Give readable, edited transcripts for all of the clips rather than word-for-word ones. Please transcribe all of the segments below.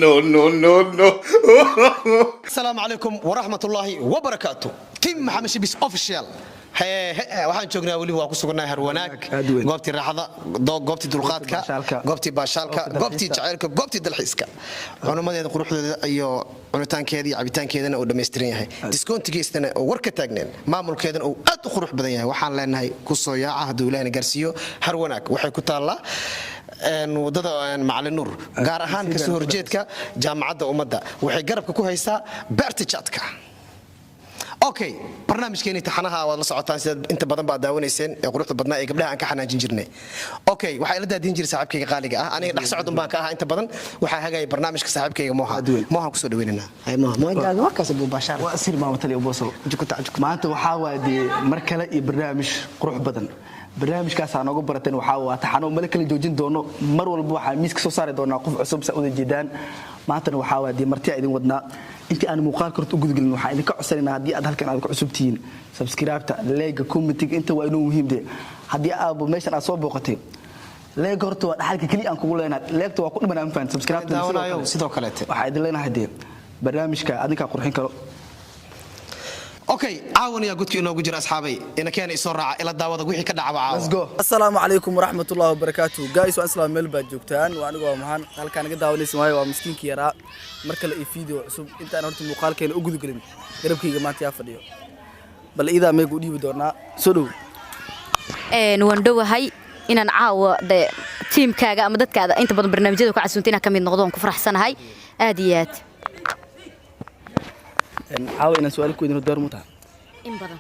No, no, no, no. Asalaamu calaykum waraxmat ullaahi wabarakaatu. Team Maxamed Shibis Official, waxaan joognaa, weliba waa ku sugannahay Harwanaag. Aad weyn. Goobtii raaxada, goobtii dulqaadka, baashaalka. Goobtii baashaalka, goobtii goobtii dalxiiska. Jaceylka, goobtii dalxiiska, cunumadeeda, quruxdeeda iyo cunitaankeeda iyo cabitaankeedana uu dhammaystiran yahay, discountigiisana oo war ka taagneen, maamulkeedana uu aad u qurux badan yahay. Waxaan leenahay kusoo yaaca hadduu Ilaahna gaarsiiyo. Harwanaag waxay ku taallaa wadada Macalin Nuur, gaar ahaan kasoo horjeedka Jaamacadda Ummadda. Waxay garabka ku haysaa beerta jaadka. Okay, barnaamijkeeni taxanaha waad la socotaan, sidaad inta badan baad daawanayseen ee quruxda badnaa ee gabdhaha aan ka xanaajin jirnay. Okay, waxaa ila daadiin jiray saaxiibkayga qaaliga ah. Aniga dhex socod baan ka ahaa inta badan. Waxaa hagaya barnaamijka saaxiibkayga Moha. Aad weyn. Mohan kusoo dhaweynana. Hay Moha, Moha markaas buu baashaar. Waa sir maama taliya Bosol. Jukuta, jukuta. Maanta waxaa waa dee mar kale iyo barnaamij qurux badan. Barnaamijkaasaa nooga barateen waxaa waa taxano male kala joojin doono. Mar walba waxaa miiska soo saari doonaa qof cusub, saa uda jeedaan. Maantana waxaa waa dee marti idin wadnaa. Intii aan muuqaalka horta u gudgelin, waxaan idinka codsanaynaa haddii aad halkan aad ku cusub tihiin, subscribe-ta, like-ga, commentiga, inta waa inuu muhiim dee. Haddii aad meeshan aad soo booqatay, like-ga horta waa dhaxalka keliya aan kugu leenahay. Like-ta waa ku dhiman aan fahan subscribe-ta. Daawanayo sidoo kaleete. Waxaa idin leenahay dee barnaamijka adinkaa qurxin karo. Okay, caawan ayaa godka inoogu jira. Asxaabay, ina keena, isoo raaca, ila daawada wixii ka dhacaba caawa. Let's go. Asalaamu calaykum waraxmatullahi wabarakaatu, guys. Waan islaam, meel baad joogtaan. Waa anigu, waa Maxaan. Halkaan naga daawanaysa waayo waa miskiinkii yaraa. Mar kale iyo video cusub. Intaan horta muuqaalkeena u gudagelin, garabkayga maanta yaa fadhiyo? Bal iidaa meegu dhiibi doonaa. Soo dhow. Waan dhowahay inaan caawa de tiimkaaga ama dadkaada inta badan barnaamijyada ku casuuntay inaan ka mid noqdo. Waan ku faraxsanahay aad iyo aad. Caawa inaan su'aal ku weydiino door mu tahay? In badan.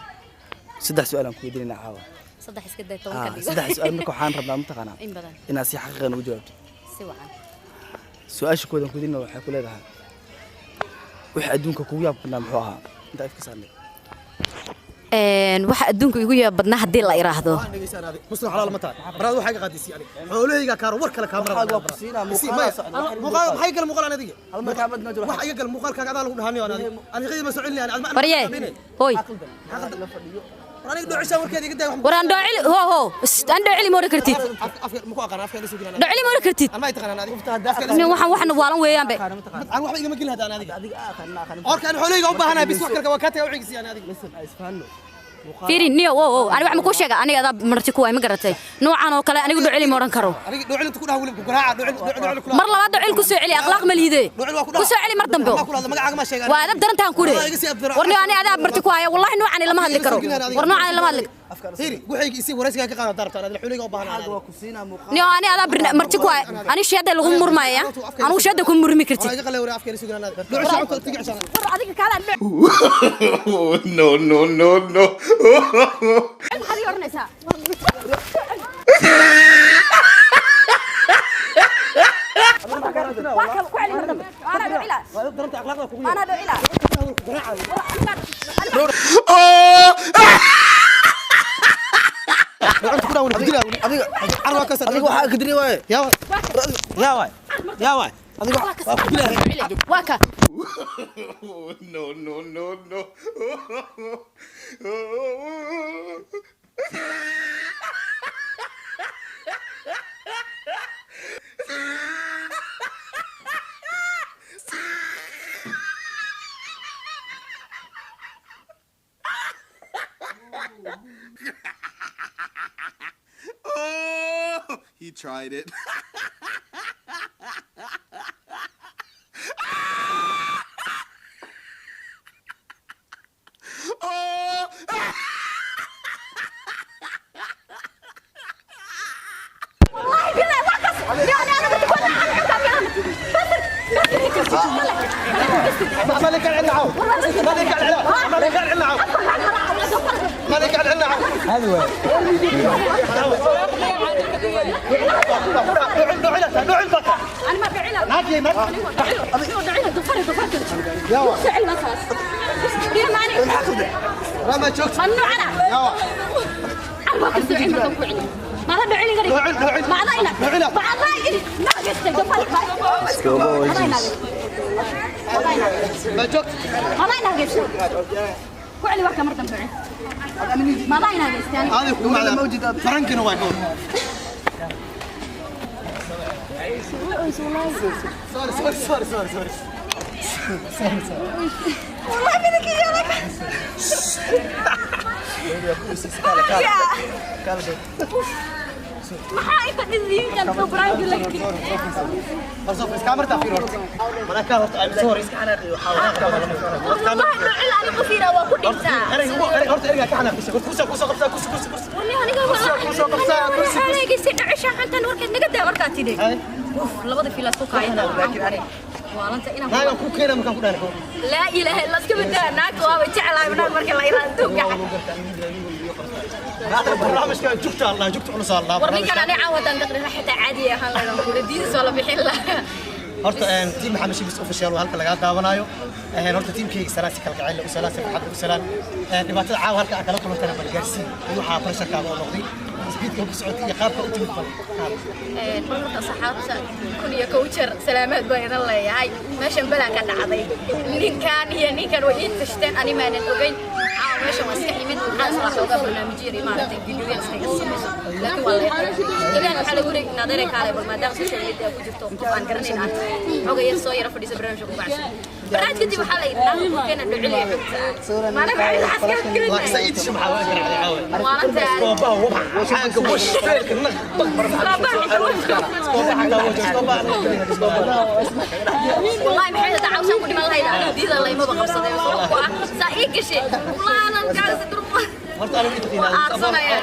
Saddex su'aal aan ku weydiinayna caawa. Saddex iska day, 10 ka dhigo. Saddex su'aal. Marka waxaan rabnaa, mataqaanaa, In badan. inaad si xaqiiqan ugu jawaabto. Si wacan. Su-aasha koowaad aan ku weydiinayna waxay ku leedahay: wixii adduunka kugu yaab badnaa muxuu ahaa inta ifka saarnay? Waxa adduunka igu yaab badnaa haddii la iraahdo, Muslim xalaal ma tahay? Baraad waxay ka qaadisi yani xoolahayga kaaro war kale kaamara. Waxaaga waa ku siinaa, muuqaalaa socda, wax Muuqaal maxay gal muuqaal adiga? Hal mar kaamad noo jiro. Wax iga gal muuqaalkaaga adaa lagu dhahanayo. Aniga aniga ma soo celinay ani. Warye hoy. Aniga dhocisha warkeeda iga day. War aan dhoocili, ho ho, aan dhoocili ma oran kartid. Afka ma ku aqaan, afka la soo gelin. Dhoocili ma oran kartid. Aan ma taqaan adiga. Nin waxaan waalan weeyaanbe. Aan waxba igama gelin hadda adiga. Adiga aqaan aqaan. Orka aan xoolahayga u baahanahay bis, wax kale waa ka tagay wixii yani adiga. Listen, ay isfahanno. Fiiri niyo, wo wo, ani wax ma kuu sheega? Aniga adaa marti ku waay, ma garatay? Noocan oo kale anigu dhoocili ma oran karo. Aniga dhoocinta ku dhaha, weliba ku garaaca dhoocil dhoocil kula. Mar labaad dhoocil ku soo celi, akhlaaq ma liide. Dhoocil waa ku ku soo celi mar dambe. Ma kula magacaaga ma sheegan. Waa adab darantaan ku Wallahi iga sii abdiro. War niyo, ani adaa marti ku haya, wallahi noocan lama hadli karo. War noocan lama hadli. Fiiri, waxayga isii waraysiga ka qaado darabta adiga, xoolahayga u baahanahay. Waa ku siinaa muuqaal. Niyo, ani adaa marti ku haya, ani sheeda lagu murmaya, anigu sheeda ku murmi kartid. Iga qalay war afka la soo gelin dhocisha cunta tiga cishan. War adiga kaala. No, no, no, no. Maxaad ii oranaysaa? Waa kale ku celi mar dambe. Anaa dhocila. Daranta akhlaaqda kugu. Anaa dhocila. Oh! Dhocinta ku dhaha weli ku dilaa weli. Adiga Carwaa ka sar. Adiga waxaa ka diri waaye. Yaa yaa waay yaa waay Adiga waa ku dilaa. Waa ka. No, no, no, no. Oh, he tried it. Oh! والله بالله وقص يعني انا بدي اكون ما لك عنا عاو، ما لك عنا، ما لك عنا عاو، ما لك عنا عاو. هذا وين؟ انا ما بعيلها، ما بعيلها. ضفري ضفري يا فعل خلاص يا ماني. ما شفت. ممنوع انا عرفك السعين ما تنفعني ما هذا بعيني غريب. نوعل. ما هذا نوعل. ما هذا ما قلت ضفري. ما شفت. ما ضاينا كعلي وكا مرة تنفعني ما ضاينا يعني. هذه موجودة فرنكن هو يكون. Sorry, sorry, sorry, sorry, sorry. والله منك يا لك. Maxaa inta dhisiinkan prank la Kamarta fiir horta. Mana ka horta, I'm sorry. والله dhicil ani qof yira waa ku dhintaa. Ereyga horta, ereyga ka xanaaqisay. Kursi ku soo qabsaa, kursi, kursi, kursi. Wali aniga ku soo qabsaa, kursi, kursi. Aniga dhicisha xantan warkeed naga daa markaa tidhi. Uf, labada filaas ku kaayada waalanta inaan Naagan ku keena markaan ku dhaanay. Laa ilaaha illa, iska badaa naagta, waaba jeclahay naag marka la ilaaliyo adduunka. Hada barnaamijka jugta Allah, jugta culus Allah. War ninkan ani caawadan daqri xitaa caadi ahaan lahayn kula diidis waa la bixin lahaa. Horta team Maxamed Shibis Official waa halka laga daawanayo. Horta teamkayga salaasi kala kacayl u salaasi farxad u salaan. Dhibaatada caawa halka aan kala kulantana bal gaarsiin. Waxaa pressure-kaaga oo noqday speedka ku socotay iyo qaabka u timid bal. Horta saxaabta 1001 jeer salaamaad baan idin leeyahay. Meeshan balaa ka dhacday, ninkan iyo ninkan way ii tashteen, ani maanan ogeyn. Caawa meeshan waa iska imid, waxaan isla xoogaa barnaamijyo yar maaragtay videoyada iskaga samayso, laakiin waa la ilaan waxaa lagu leeyahay inaad kaale bal maadaama social media ku jirto qof aan garanayn aad xoga yar soo yara fadhiisa barnaamijka ku kacsan. Barnaamij kadib waxaa la yidhi naag ku keena dhuciliya xogta maana maxay xaska. Laakiin sayid maxaa waa garacday caawa. Maalinta Koobaha waxa xaanka wash feelka naq baq والله maxay taa cawshan ku dhiman lahayd anigu diida laymaba qabsaday, sababtoo ah saa ii gashay wallaahi gaas durma. Horta anigu inta Waa aarsanaya.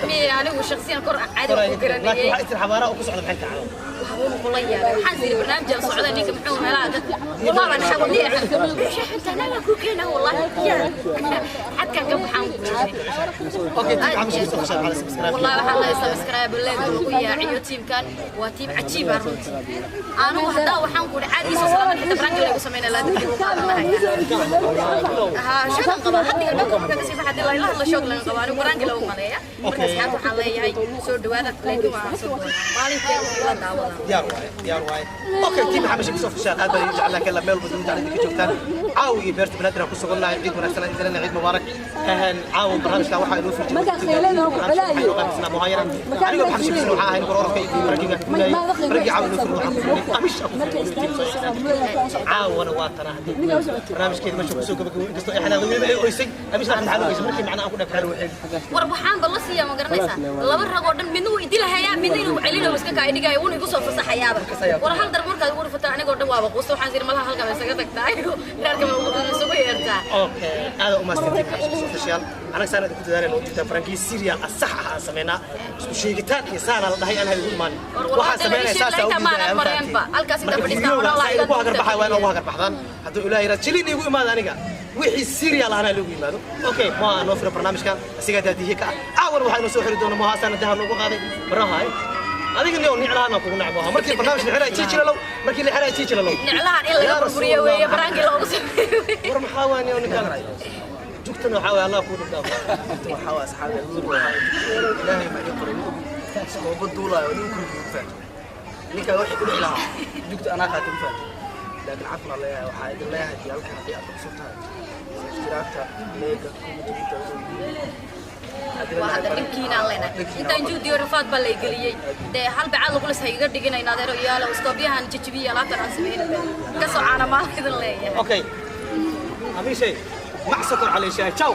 Miya anigu shakhsiyan kor caadi ku laakiin garanayay. Waxaa isir xabaaraha ku socda maxay tahay? Waxbuu kula yaabay, waxaan siri barnaamijkan socda ninka muxuu helaa dad والله baan xawaliya xanta naga ku keena wallahi xadkan ka baxaan ku jiray. Okay, team Maxamed Shibis Official على subscribe. والله waxaan leeyahay subscribe leeg lagu yaaciyo, teamkan waa team cajiib ah runtii. Anigu hadda waxaan ku caadi soo salaam xitaa prank lagu sameynaa la dadka u qaadan lahay ha shadan qaba hadda albaabka marka kasii baxay la ilaha la shoog laga qaba anigu prank lagu maleeya. Marka asxaabta waxaan leeyahay soo dhawaada, laakiin waa soo maalinkeeda la daawada. Diyaar waaye, diyaar waaye. Okay, team Maxamed Shibis Official aad baan idin jeclaa kala meel walba dunida idinka joogtaan. Caawa iyo beerta banaadir aan ku sugannahay. Ciid wanaagsan aan idin leenahay, ciid mubaarak. Caawa barnaamijka waxaa inoo firjay muhaayara anigoo Maxamed Shibis waxaa ahayn kororka iyo barakiga baraki. Caawa inoo firjay waxaan ku firnay amish aku firnay. Caawana waa tana haddii barnaamijkeeda meesha kusoo gabagabo, inkastoo ay xanaaqday weliba ay oysay amish, laakiin maxaa loo oysay markii macnaha aan ku dheh? War waxaan ba la siiyaa ma garanaysaa, laba rag oo dhan midna wuu idilahayaa, midna inuu celinayo iska kaa dhigaayo wuuna igu soo fasaxayaaba. War hal dar markaad ugu dhufataa anigoo dhan waaba quusta, waxaan siri malaha halkan isaga tagtaa reerka ma isugu yeertaa. Okay, aad u mahadsantihiin Maxamed Shibis Official. Anaga saan idinku dadaalayna u jirtaa prank-ii serial ah sax ah aan sameynaa isku sheegitaan iyo saana la dhahay aan hay ugu imaan. War wallahi Waxaan sameynaa saasa u xitaa maanan mareenba. Halkaas inta fadhiistaa marka wallahi saa idinku ila hagar baxay waa inaa ugu hagar baxdaan hadduu Ilaahay yiraahdo jilin iigu imaado aniga wixii serial ahna lagu yimaado. Okay, ma noo fira barnaamijkan asigaa daadiye ka ah. Caawan waxaa inoo soo xiri doona mohaasana daha noogu qaaday barahay adiga niyo niclahan kugu nacbo markii barnaamij la xiray jiijilalow, markii la xiray jiijilalow. Niclahan in laga burburiyo weeye prank-ii loogu sameeyo. War maxaa waa niyo ninkan jugtan waxaa waay Allah kuu dhibdaa. Waxaa waa asxaabi ilaahay ma ii qoray ooba duulaayo nin ku fahanto ninka wixii ku dhici lahaa jugta anaa qaatay ma fahanto, laakiin cafna leeyahay. Waxaa idin leeyahay haddii halkan haddii aad cusub tahay subscribe-ta leega comment. Waa hadda dhibkiinaan leenahay intaan juudiyo rafaad baa lay geliyey dee hal bacaad lagu lis hayga dhiginayna adeero iyaalo iskoobiyahan jajabiya alaabtan aan sameyn ka soo caana maal idin leeyahay. Okay, amiishay mac sokor caleeshahay, ciao.